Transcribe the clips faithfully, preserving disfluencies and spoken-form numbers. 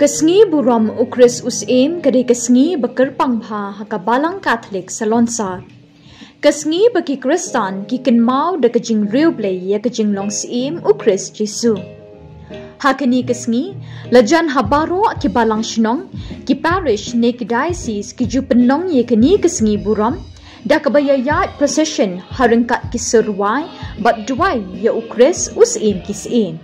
Ka sngi burom u Khrist u Syiem ka dei ka sngi ba kyrpang bha ha ka Balang Katholik Salonsar. Ka sngi ba ki Khristan ki kynmaw da ka jingriewblei ïa ka jinglong Syiem u Khrist Jisu. Ha kane ka sngi, la jan ha baroh ki balang shnong, ki parish ne ki diocese ki ju pynlong ïa kane ka sngi burom da kaba ïaid procession ha ryngkat ki sur rwai bad duwai ïa u Khrist u Syiem ki syiem.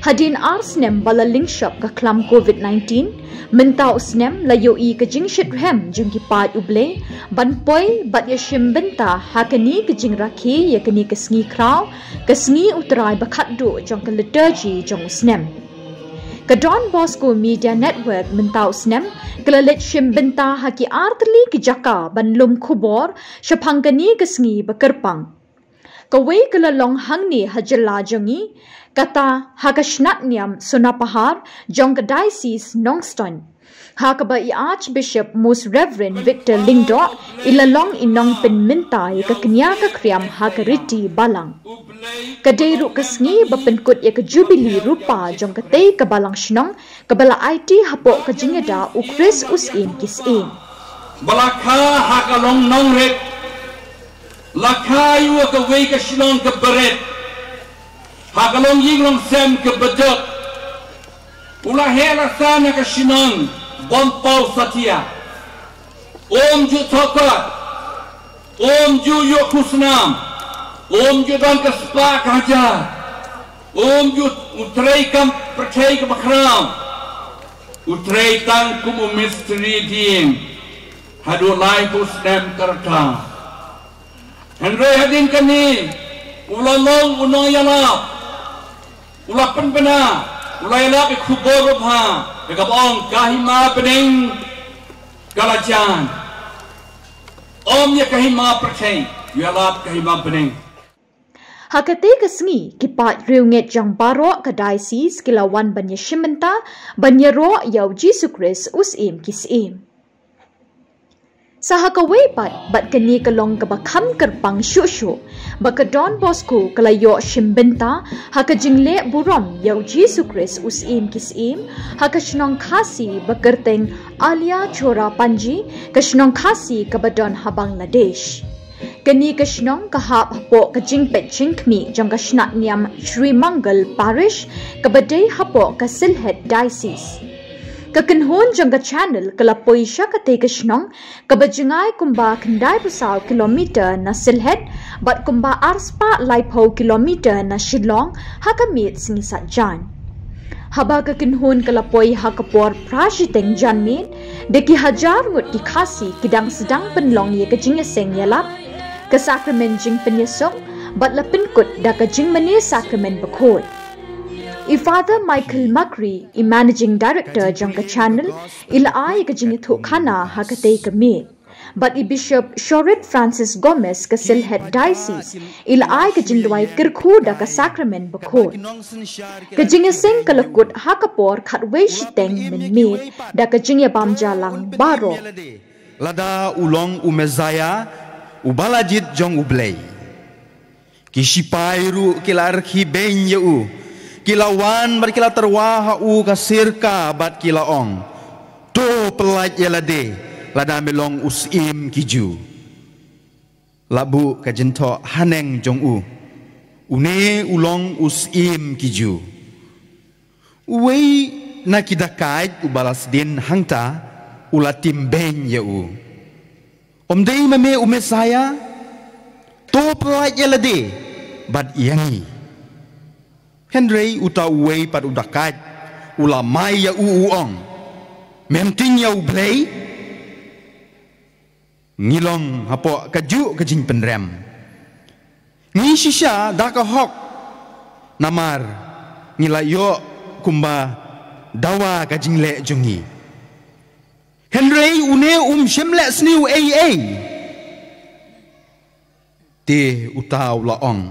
Hadien ar snem ba la lyngshop ka khlam covid nineteen, mynta u snem la ïohi ka jingshitrhem jong ki paid U Blei ban poi bad ïashim bynta ha kane ka jingrakhe ïa kane ka sngi khraw, ka sngi U Trai ba khatduh jong ka liturgy jong u snem. Ka Don Bosco Media Network mynta u snem ka la leit shim bynta ha ki artylli ki jaka ban lum khubor shaphang kane ka sngi ba kyrpang. Kawei ka la long hangne ha jylla jong ngi, kata ha ka shnat niam Sonapahar jong ka Diocese Nongstoin, ha kaba i Archbishop Most Reverend Victor Lyngdoh i la long i nongpynmynta ïa ka kñia ka kriam ha ka riti balang. Ka dei ruh ka sngi ba pynkut ïa ka jubili rupa jong katei ka balang shnong kaba la aiti hapoh ka jingïada u Khrist u Syiem ki syiem. Ba la kha ha ka long nongrit, la kha ïa kawei ka shnong kaba rit, ha ka long ïing long sem kaba duk. U la heh la san ha ka shnong Bompaw Satia. Um ju thoh kot, um ju ïoh khusnam, um ju don ka spah ka hajar, um ju, u trei kam pyrthei kaba khraw, u trei tang kum u mistri dieng haduh laiphew snem ka rta. Hynrei hadien kane u la long u nongïalap, u la pynbna, u la ïalap ïa ka khubor babha, ïa kaba ong ka hima bneng ka la jan. Ym ïa ka hima pyrthei, u ïalap ka hima bneng. Ha katei ka sngi ki paid riewngeit jong baroh ka diocese ki la wan ban ïashim bynta ban ïaroh ïa u Jisu Khrist u Syiem ki syiem. Sa ha kawei pat, bad kane ka long kaba kham kyrpang shuh shuh, ba ka Don Bosco ka la ïoh shim bynta ha ka jingleh burom ïa u Jisu Khrist u Syiem ki syiem ha ka shnong Khasi ba kyrteng Alia Chora Panji, ka shnong Khasi kaba don ha Bangladesh. Kane ka shnong ka hap hapoh ka jingpeit jingkhmih jong ka shnat niam Shri Mangal Parish kaba dei hapoh ka Sylhet Diocese. Ka kynhun jong ka channel ka la poi sha katei ka shnong kaba jngai kumba khyndai phew saw kilometer na Sylhet bad kumba ar spah laiphew kilometer na Shillong ha ka miet sngi Saitjaiñ. Haba ka kynhun ka la poi ha ka por phra shiteng janmiet, da ki hajar ngut ki Khasi ki dang sdang pynlong ïa ka jingïaseng ïalap, ka sakramen jingpynïasuk bad la pynkut da ka jingmane sakramen bakhuid. I Father Michael Makri, i Managing Director jong ka channel, i la ai ka jingïathuhkhana ha katei ka miet. Bad i Bishop Shorit Francis Gomez ka Sylhet Diocese i la ai ka jingduwai kyrkhu da ka sakramen bakhuid. Ka jingïaseng ka la kut ha ka por khatwei shiteng mynmiet da ka jingïabam jaiñ lang baroh. Lada u long u Messaïah, u ba la jied jong U Blei. Ki sipai ruh ki la rkhie beiñ ïa u. Ki la wan bad ki la tyrwa ha u ka sirka bad ki la ong, "To pyllait ïa lade, lada me long u Syiem ki Jiw." La buh ka jingthoh haneng jong u, "Une u long u Syiem ki Jiw." Uwei na ki dakait u ba la sdien hangta u la tim beiñ ïa u, "Ym dei ma me u Messaïah? To pyllait ïa lade bad ïa ngi." Hynrei uta uwei pat u dakait u la mai ïa u, u ong, "Mem tieng ïa U Blei? Ngi long hapoh kajuh ka jingpynrem. Ngi shisha da ka hok, namar ngi la ïoh kumba dawa ka jingleh jong ngi. Hynrei une um shym leh sniew ei ei." Te uta u la ong,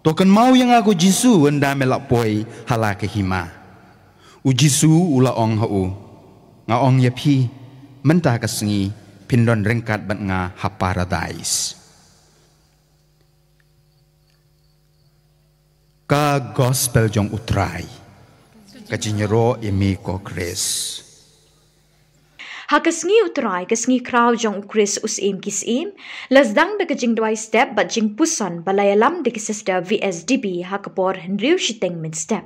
"To kynmaw ïa nga ko Jisu ynda me la poi ha la ka hima." U Jisu u la ong ha u, "Nga ong ïa phi, mynta ka sngi phin don ryngkat bad nga ha Paradais." Ka Gospel jong U Trai. Ka jingïaroh ïa me ko Khrist. Ha ka sngi U Trai, ka sngi khraw jong U Khrist U Syiem ki syiem, la sdang da ka jingduwai step bad jingpuson ba la ïalam da ki Sister V S D B ha ka por hynriew shiteng mynstep.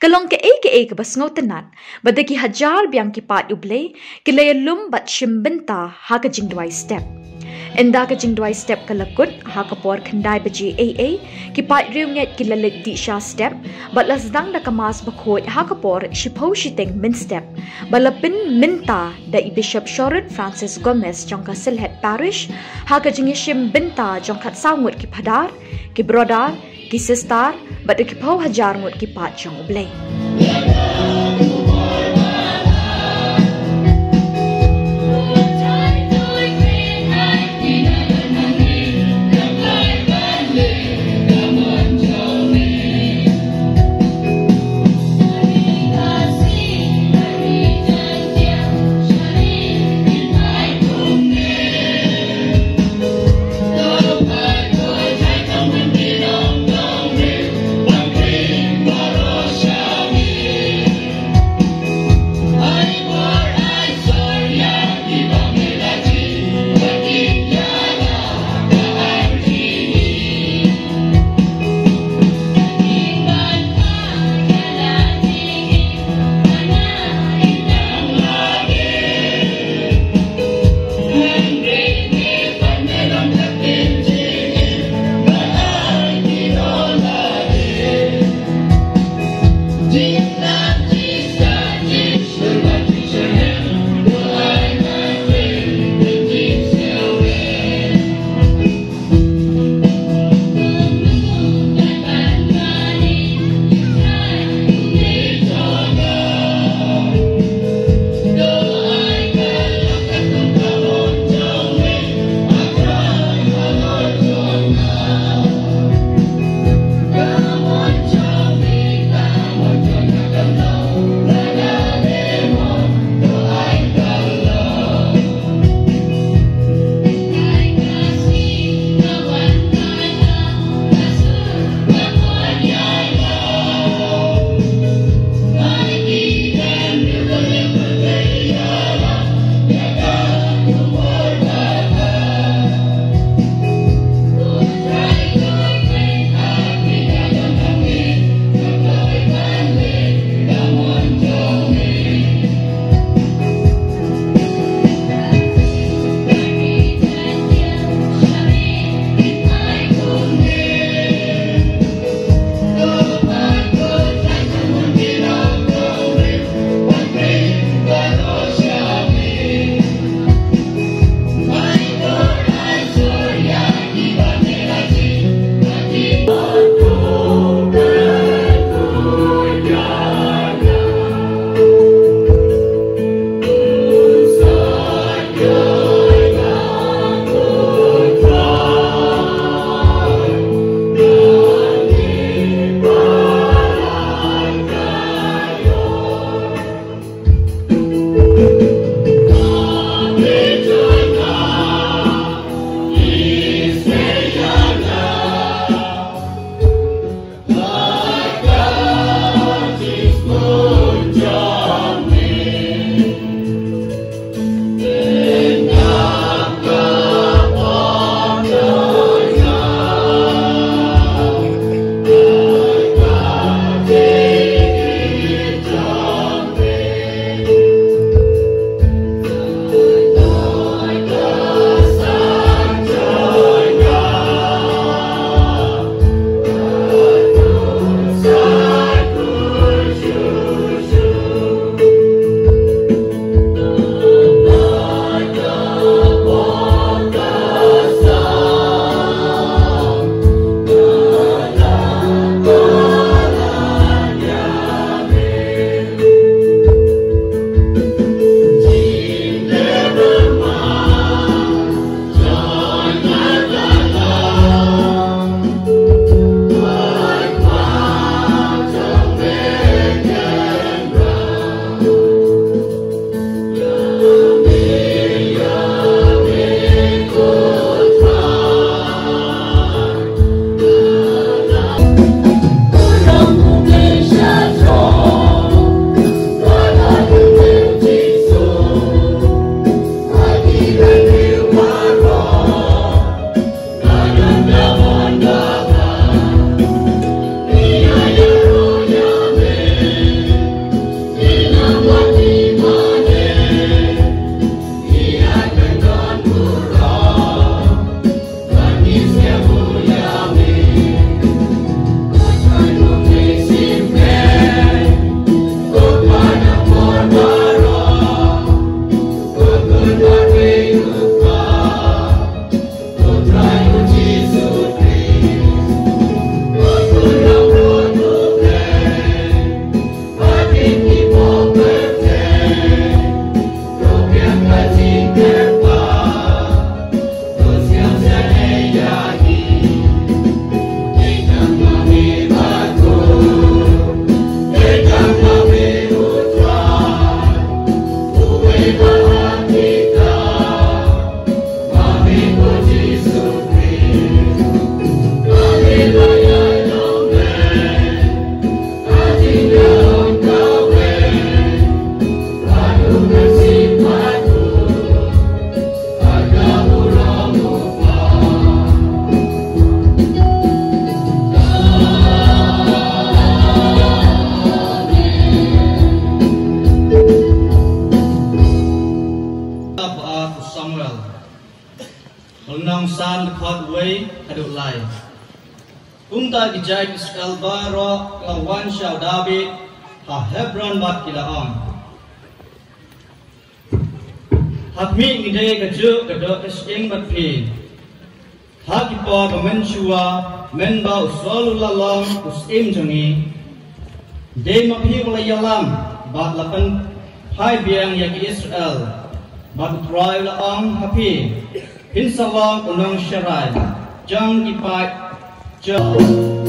Ka long kaei kaei kaba sngewtynnat, ba da ki hajar biang ki paid U Blei ki la ïalum bad shim bynta ha ka jingduwai step. Ynda ka jingduwai step ka la kut, ha ka por khyndai baje eiei, ki paid riewngeit ki la leit dih sha step, bad la sdang da ka Mass bakhuid ha ka por shiphew shiteng mynstep, ba la pynmynta da i Bishop Sherrod Francis Gomez jong ka Sylhet Parish, ha ka jingïashim bynta jong khatsaw ngut ki phadar, ki brother, ki sister, bad da ki phew hajar ngut ki paid jong U Blei. San dkhot wei haduh lai. Kumta ki jait Israel baroh ki la wan sha u Dabid ha Hebron bad ki la ong, ha khmih ngi dei kajuh ka doh ka shyieng bad phi. Ha ki por ba mynshuwa, mynba u Saul u la long u syiem jong ngi, dei ma phi ba la ïalam bad la pynphai biang ïa ki Israel. Bad U Trai u la ong ha phi, phin sa long u nongsharai jong ki paid jong.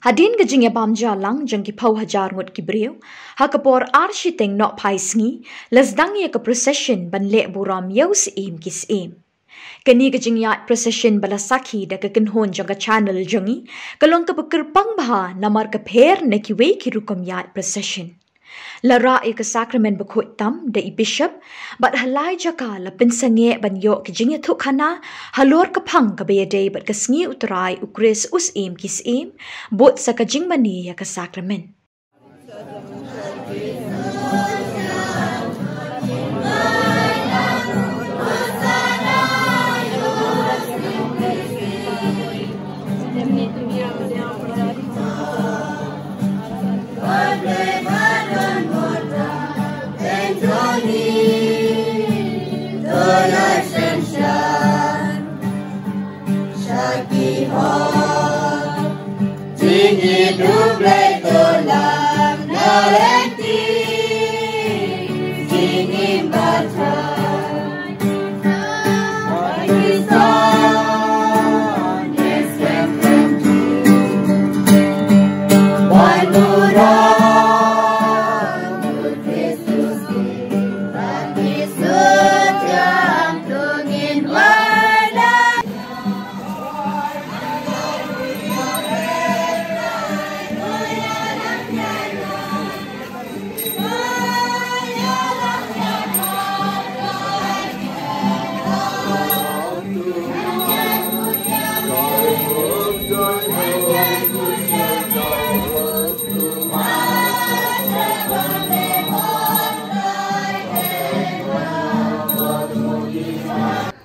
Hadien ka jingïabam jalang jong ki phew hajar ngut ki briew, ha ka por ar shiteng nohphai sngi, la sdang ïa ka procession ban leh burom ïa u syiem ki syiem. Kane ka jingïaid procession ba la sakhi da ka kynhun jong ka channel jong ngi, ka long kaba kyrpang bha namar ka pher na kiwei ki rukom ïaid procession. La rah ïa ka sakramen bakhuid tam da i bishop, bad ha lai jaka la pynsangeh ban ïoh ka jingïathuhkhana halor ka phang kaba ïadei bad ka sngi U Trai, U Khrist, U Syiem ki syiem, bud sa ka jingmane ïa ka sakramen.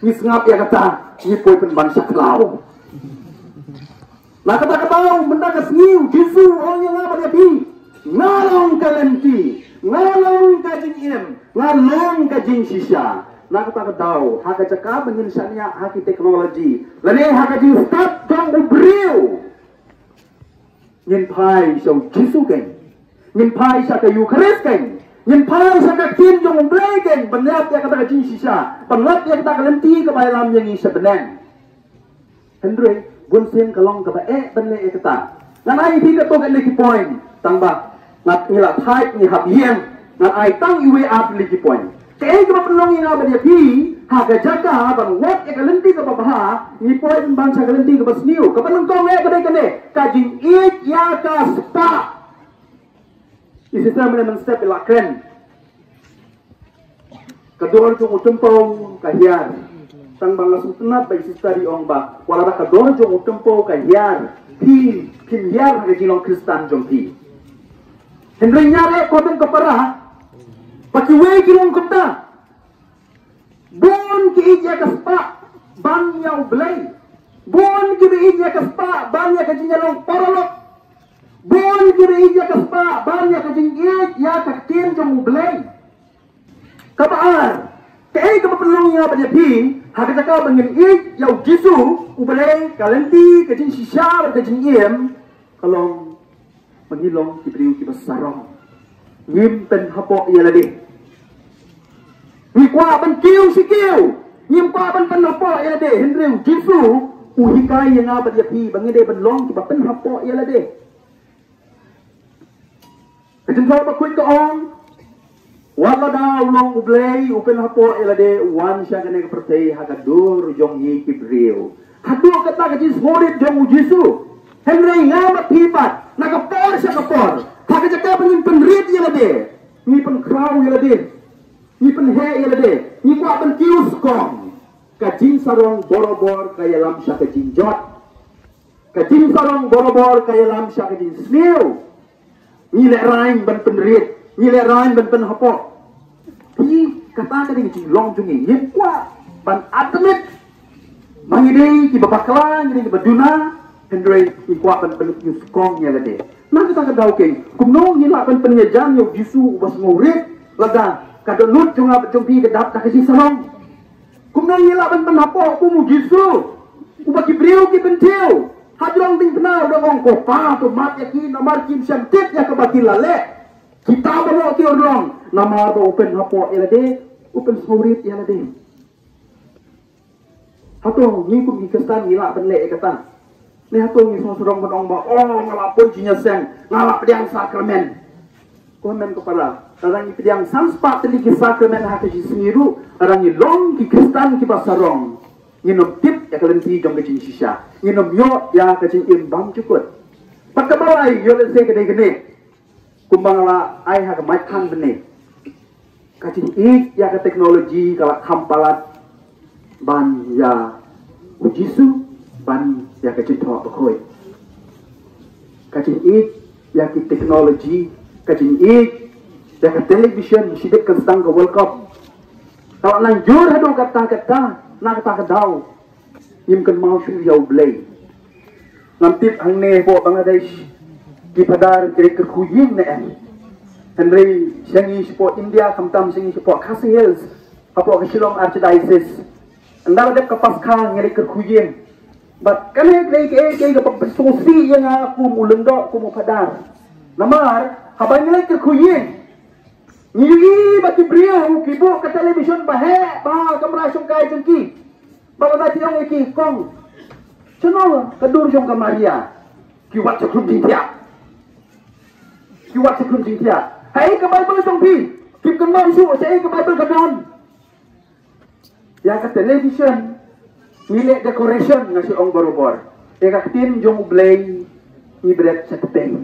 Ngi sngap ïa kata, ngi poi pynban sha khlaw. Na kata ka daw, mynta ka sngi, u Jisu u ong ïa nga bad ïa phi, nga long ka lynti, nga long ka jingim, nga long ka jingshisha. Na kata ka daw, ha ka jaka ba ngin shaniah ha ki technology, lane ha ka jingstad jong u briew, ngin phai sha u Jisu keiñ. Ngin phai sha ka Eukharist keiñ. Ngin phai sha ka ktien jong U Blei keiñ. Ban lap ïa kata ka jingshisha. Ban lap ïa kata ka lynti kaba ïalam ïa ngi sha bneng. Hynrei, bunsien ka long kaba eh ban leh ïa kata. Ngan ai ïa phi katto katne ki point. Tang ba ngat ngi la thait ngi hap ïeng. Ngan ai tang iwei ar tylli ki point. Kaei kaba pynlong ïa nga bad ïa phi, ha ka jaka ban wad ïa ka lynti kaba bha, ngi poi pynban sha ka lynti kaba sniew. Kaba nyngkong eh ka dei kane, ka jingïeit ïa ka spah. I sister mynne mynstep i la kren. Ka dor jong u tympew ka hiar. Tang ba nga sngewtynnat ba i sister i ong ba, wat la ka dor jong u tympew ka hiar, phi, phim hiar ha ka jinglong Khristan jong phi. Hynrei ngi ruh ko don ka para ba kiwei ki long kumta. Bun ki ïeit ïa ka spah ban ïa U Blei. Bun ki ïeit ïa ka spah ban ïa ka jingïalong paralok. Bun ki ïeit ïa ka spah ban ïa ka jingïeit ïa ka ktien jong U Blei. Kaba ar, kaei kaba pynlong ïa nga bad ïa phi, ha ka jaka ba ngin ïeit ïa U Jisu, U Blei, ka lynti, ka jingshisha bad ka jingim, ka long ba ngi long ki briew kiba sarong. Ngim pynhapoh ïa lade. Ngi kwah ban kiew shi kiew. Ngim kwah ban pynhapoh ïa lade. Hynrei U Jisu u hikai ïa nga bad ïa phi ba ngi dei ban long kiba pynhapoh ïa lade. Ka jingthoh bakhuid ka ong, wat lada u long U Blei, u pynhapoh ïa lade, u wan sha kane ka pyrthei ha ka dur jong ngi ki briew. Haduh kata ka jingsngewrit jong U Jisu. Hynrei nga bad phi pat, na ka por sha ka por, ha ka jaka ba ngin pynrit ïa lade, ngi pynkhraw ïa lade, ngi pynheh ïa lade, ngi kwah ban kiew skong. Ka jingsarong borabor ka ïalam sha ka jingjot. Ka jingsarong borabor ka ïalam sha ka jingsniew. Ngi lehraiñ ban pynrit, ngi lehraiñ ban pynhapoh. Phi, kata ka dei ka jinglong jong ngi. Ngim kwah ban admit ba ngi dei kiba bakla, ngi dei kiba duna, hynrei ngi kwah ban pynlong skong ïa lade. Na kata ka daw keiñ, kumno ngi lah ban pynïajan ïa U Jisu uba sngewrit, lada ka dohnud jong nga bad jong phi ka dap da ka jingsarong. Kumno ngi lah ban pynhapoh kum U Jisu, uba ki briew ki pynthiew, hajrong diengphna u dang ong, ko Pa, to map ïa ki namar kim shym tip ïa kaba ki la leh. Kita baroh ki urlong, namar ba u pynhapoh ïa lade, u pynsngewrit ïa lade. Hato ngi kum ki Khristan ngi lah ban leh ïa kata? Ne hato ngi sngewsarong ban ong ba, oh, nga la poi jingïaseng, nga la pdiang sakramen. Ko hynmen ko para, lada ngi pdiang san spah tylli ki sakramen ha ka jingsngi ruh, lada ngi long ki Khristan kiba sarong, ngin ym tip ïa ka lynti jong ka jingshisha, ngin ym ïoh ïa ka jingim bymjukut. Bad kaba lai, ïoh lehse ka dei kane. Kumba nga la ai ha ka maithan bneng, ka jingïeit ïa ka technology ka la kham palat ban ïa u Jisu, ban ïa ka jingthoh bakhuid. Ka jingïeit ïa ki technology, ka jingïeit ïa ka television, shibit kan sdang ka World Cup, ka la nang jur haduh katta katta, na kata ka daw ngim kynmaw shuh ïa U Blei. Ngam tip hangne hapoh Bangladesh ki phadar ki leit kyrkhu ïing ne em. Hynrei sha ngi shapoh India, khamtam sha ngi shapoh Khasi Hills, hapoh ka Shillong Archdiocese, ynda la dep ka Paskha ngi leit kyrkhu ïing. Bad kane ka dei kaei kaei kaba pynsngewsih ïa nga kum u lyngdoh, kum u phadar. Namar haba ngi leit kyrkhu ïing, ngi ïohi ba ki briew ki buh ka television ba heh bha ha kamra shongkai jong ki. Bad lada phi ong ïa ki, kong, shano ka dur jong ka Maria? Ki wad shakhrum jingthiah. Ki wad shakhrum jingthiah. Haei ka Baibl jong phi? Kim kynmaw shuh shaei ka Baibl ka don. Ïa ka television ngi leh decoration, nga shu ong barobor. Ïa ka ktien jong U Blei ngi bret sha tpei.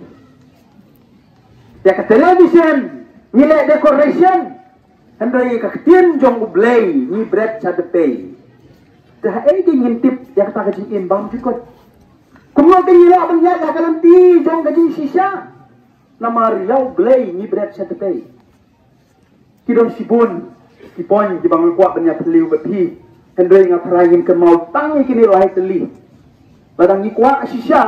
Ïa ka television ngi leh decoration, hynrei ïa ka ktien jong U Blei ngi bret sha tpei. Te haei ngin tip ïa kata ka jingim bymjukut? Kumno ngin ïoh ban ïaid ha ka lynti jong ka jingshisha? Namar ïa U Blei ngi bret sha tpei. Ki don shibun ki point kiba nga kwah ban ïa phylliew bad phi. Hynrei nga tharai ngin kynmaw tang ïa kine lai tylli. Lada ngi kwah shisha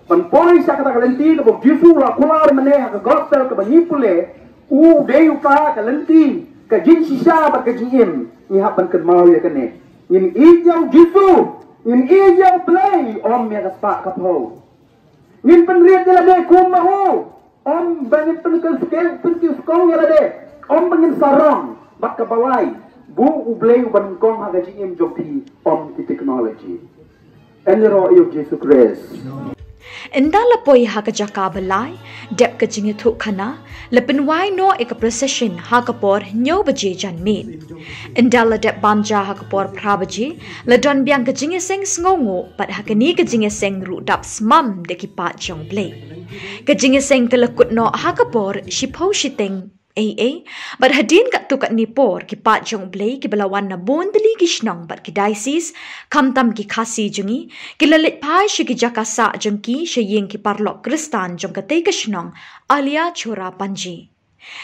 ban poi sha kata ka lynti kaba U Jisu u la kular mynne ha ka gospel kaba ngi pule, u dei uta ka lynti, ka jingshisha bad ka jingim, ngi hap ban kynmaw ïa kane. Ngin ïeit ïa U Jisu, ngin ïeit ïa U Blei, ym ïa ka spah ka phew. Ngin pynrit ïa lade kum ma u, ym ba ngin pynkyskong, pynkyskong ïa lade, ym ba ngin sarong. Bad kaba lai, buh U Blei u ba nyngkong ha ka jingim jong phi, ym ki technology. Ïaroh ïa U Jisu Khrist. Ynda la poi ha ka jaka ba lai, dep ka jingïathuhkhana, la pynwai noh ïa ka procession ha ka por hynñiew baje janmiet. Ynda la dep bam ja ha ka por phra baje, la don biang ka jingïaseng sngewnguh, bad ha kane ka jingïaseng ruh dap smam da ki paid jong U Blei. Ka jingïaseng ka la kut noh ha ka por shiphew shiteng eiei, bad hadien katto katne por ki paid jong U Blei kiba la wan na bun tylli ki shnong bad ki diocese, khamtam ki Khasi jong ngi, ki la leit phai sha ki jaka sah jong ki sha ïing ki paralok Khristan jong katei ka shnong, Alia Chora Panji.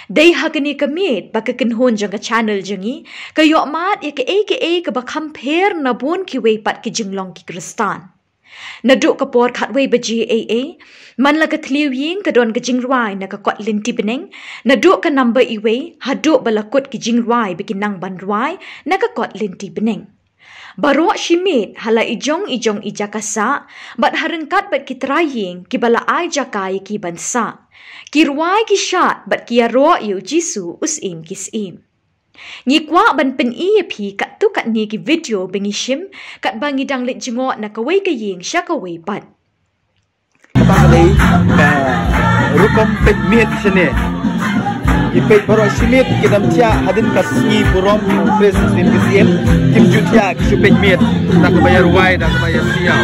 Dei ha kane ka miet ba ka kynhun jong ka channel jong ngi ka ïoh mad ïa kaei kaei kaba kham pher na bun kiwei pat ki jinglong ki Khristan. Naduh ka por khatwei baje eiei, man la ka thliew ïing ka don ka jingrwai na ka kot lynti bneng, naduh ka number iwei haduh ba la kut ki jingrwai ba ki nang ban rwai na ka kot lynti bneng. Baroh shi miet ha la i jong i jong i jaka sah, bad ha ryngkat bad ki trai ïing kiba la ai jaka ïa ki ban sah, ki rwai ki shad bad ki ïaroh ïa U Jisu u syiem ki syiem. Ngi kwah ban pyni ïa phi katto katne ki video ba ngi shim katba ngi dang leit jngoh na kawei ka ïing sha kawei pat. Kata ka dei ka rukom peit miet shane. Ki peit baroh shi miet ki dang thiah hadien ka sngi burom u Khrist u syiem ki syiem, kim ju thiah, ki shu peit miet da kaba ïa rwai, da kaba ïa siaw.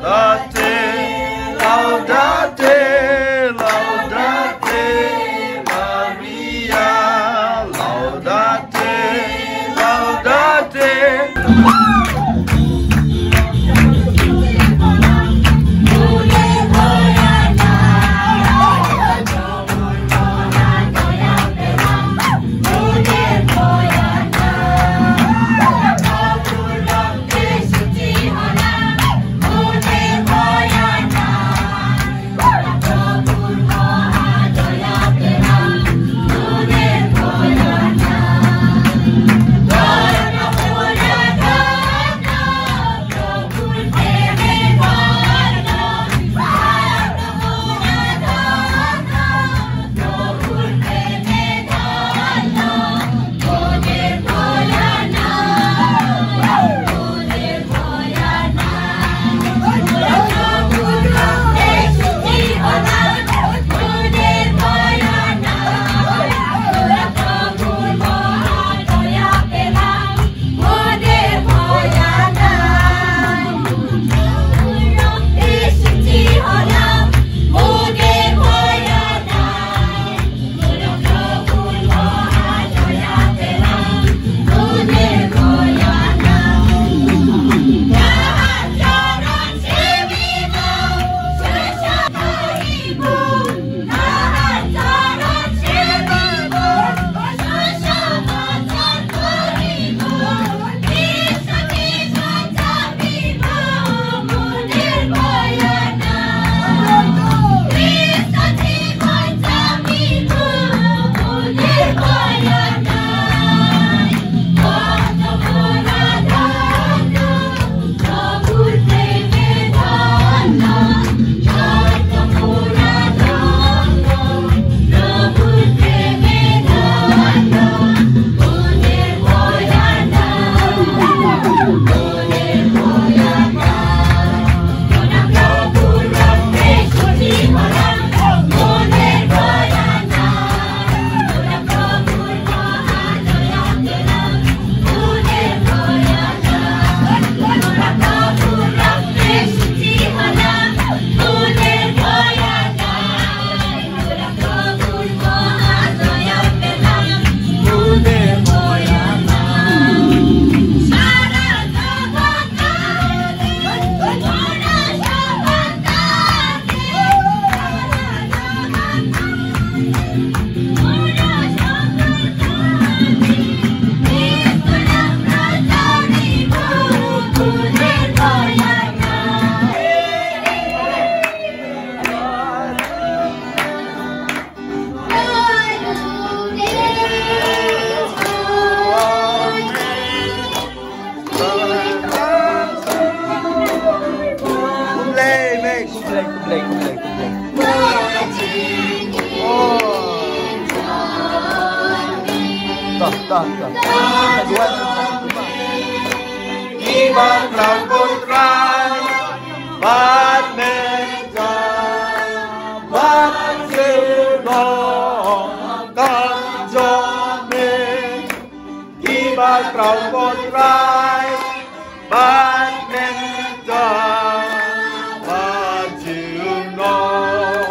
Laudate, laudate, laudate, Maria. Laudate, laudate. Khublei, mei, khublei, khublei, khublei, khublei. Oh. Tah, tah, tah. Iba khlaiñ Ko Trai, bad mynta, bad syrnong, kam jong me. Iba khlaiñ Ko Trai, bad mynta, bad syrnong.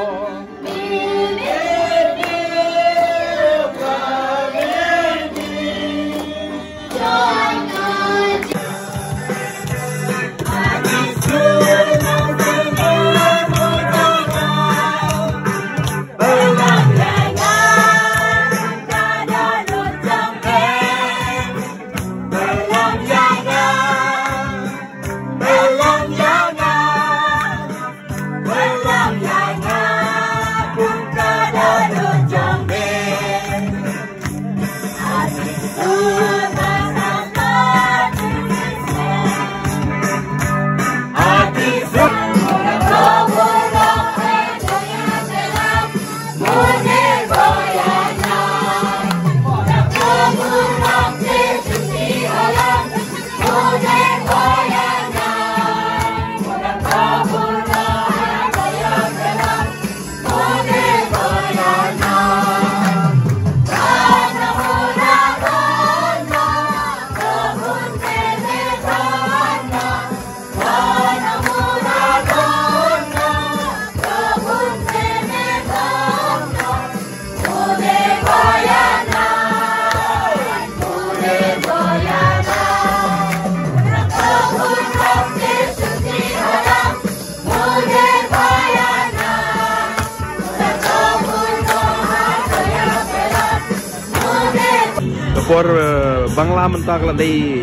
Por, eh, Bangla mynta ka la dei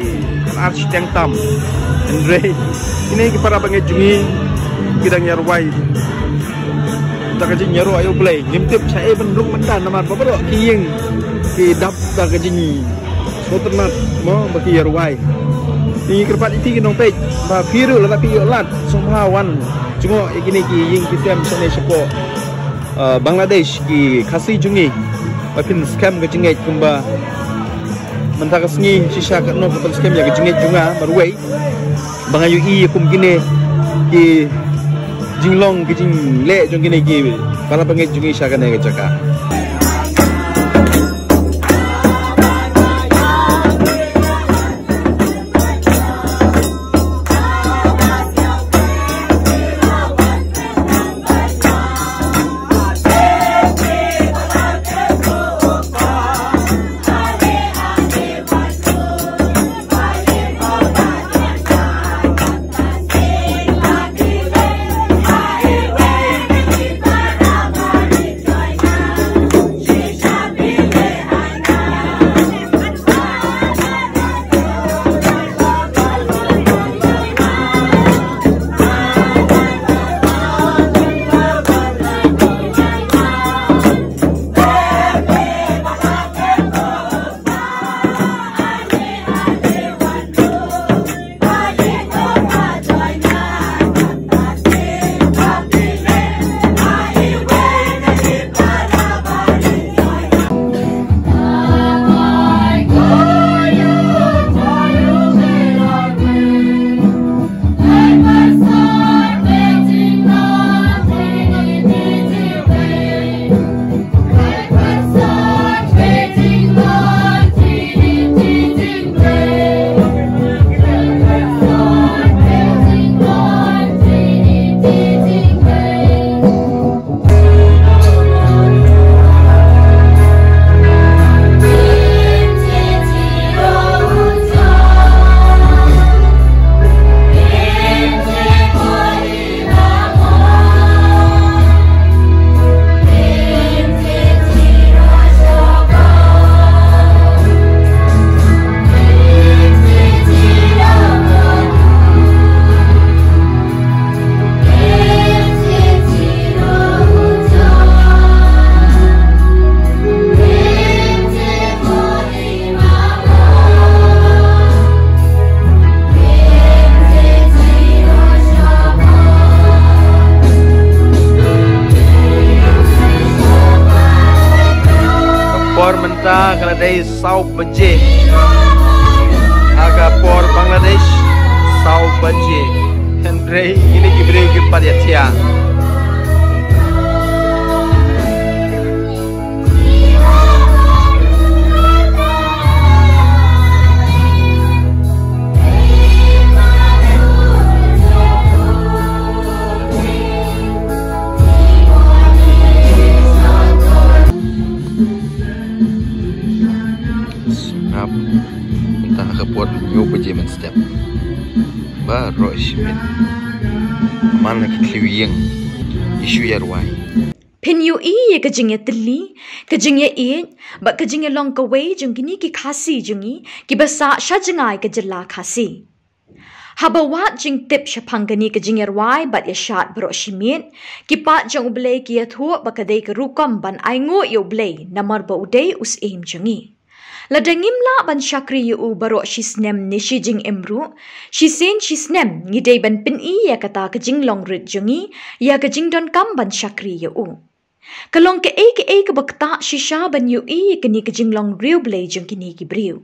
ar shiteng tam. Hynrei kine ki para bangeit jong ngi ki dang ïarwai. Da ka jingïaroh ïa U Blei, ngim tip shaei ban rung mynta namar ba baroh ki ïing ki dap da ka jingsngewtynnat mo ba ki ïarwai. Ngi kyrpad ïa phi ki nongpeit ba phi ruh lada phi ïoh lad sngewbha wan jngoh ïa kine ki ïing ki sem shane shapoh, eh, Bangladesh, ki Khasi jong ngi, ba phin skhem ka jingngeit kumba mynta ka sngi shisha katno ka pynskhem ïa ka jingngeit jong nga marwei ba nga ïohi ïa kum kine ki jinglong ki jingleh jong kine ki para bangeit jong ngi sha kane ka jaka. Por mynta ka la dei saw baje. Ha ka por Bangladesh, saw baje. Hynrei kine ki briew kim pat ïathiah. Sngap. Mynta ka por hynñiew baje mynstep. Baroh shi miet. Man la ki thliew ïing ki shu ïarwai. Phin ïohi ïa ka jingïatylli, ka jingïaieit bad ka jingïalong kawei jong kine ki Khasi jong ngi kiba sah sha jngai ka jylla Khasi. Haba wad jingtip shaphang kane ka jingïarwai bad ïashad baroh shi miet, ki paid jong U Blei ki ïathuh ba ka dei ka rukom ban ainguh ïa U Blei namar ba u dei u Syiem jong ngi. Lada ngim lah ban shakri ïa u baroh shi snem ne shi jingim ruh, shisien shisnem ngi dei ban pyni ïa kata ka jinglong rit jong ngi ïa ka jingdonkam ban shakri ïa u. Ka long kaei kaei kaba ktah shisha ban ïohi ïa kane ka jinglong riewblei jong kine ki briew.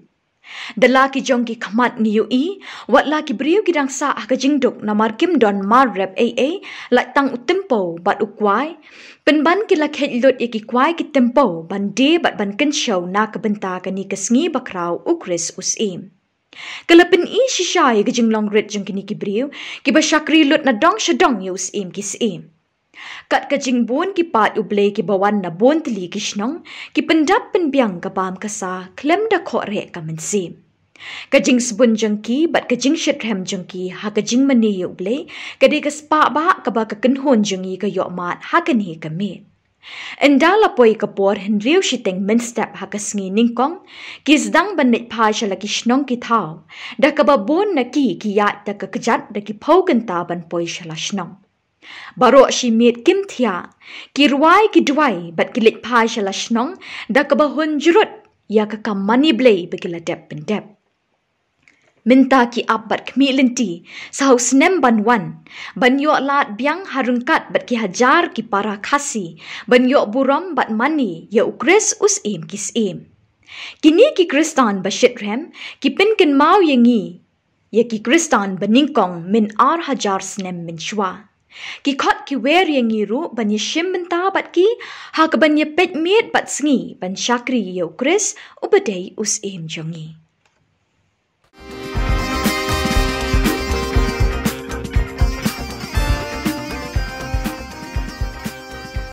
Da la ki jong ki khmat ngi ïohi, wat la ki briew ki dang sah ha ka jingduk namar kim don mar rep ei ei, lait tang u tympew bad u kwai. Pynban ki la kheit lut ïa ki kwai ki tympew ban die bad ban kynshew na ka bynta kane ka sngi bakhraw u Khrist u Syiem. Ka la pyni shisha ïa ka jinglong rit jong kine ki briew kiba shakri lut na dong sha dong ïa u Syiem ki syiem. Kat ka jingbun ki paid U Blei kiba wan na bun tylli ki shnong, ki pyndap pynbiang ka bam ka sa khlem da khohreh ka mynsiem. Ka jingsbun jong ki bad ka jingshitrhem jong ki ha ka jingmane ïa U Blei ka dei ka spah bah kaba ka kynhun jong ngi ka ïoh mad ha kane ka miet. Ynda la poi ka por hynriew shiteng mynstep ha ka sngi nyngkong, ki sdang ban leit phai sha la ki shnong ki thaw, da kaba bun na ki ki ïaid da ka kjat da ki phew kynta ban poi sha la shnong. Baroh shi miet kim thiah, ki rwai ki duwai bad ki leit phai sha la shnong da kaba hun jrut ïa ka kam mane Blei ba ki la dep pyndep. Mynta ki ap bad khmih lynti sa u snem ban wan, ban ïoh lad biang ha ryngkat bad ki hajar ki para Khasi, ban ïoh burom bad mane ïa u Khrist u Syiem ki syiem. Kine ki Khristan ba shitrhem ki pynkynmaw ïa ngi ïa ki Khristan ba nyngkong min ar hajar snem mynshuwa. Ki khot ki wer ïa ngi ruh ban ïashim bynta bad ki, ha kaban ïapeit miet bad sngi ban shakri ïa u Khrist uba dei u Syiem jong ngi.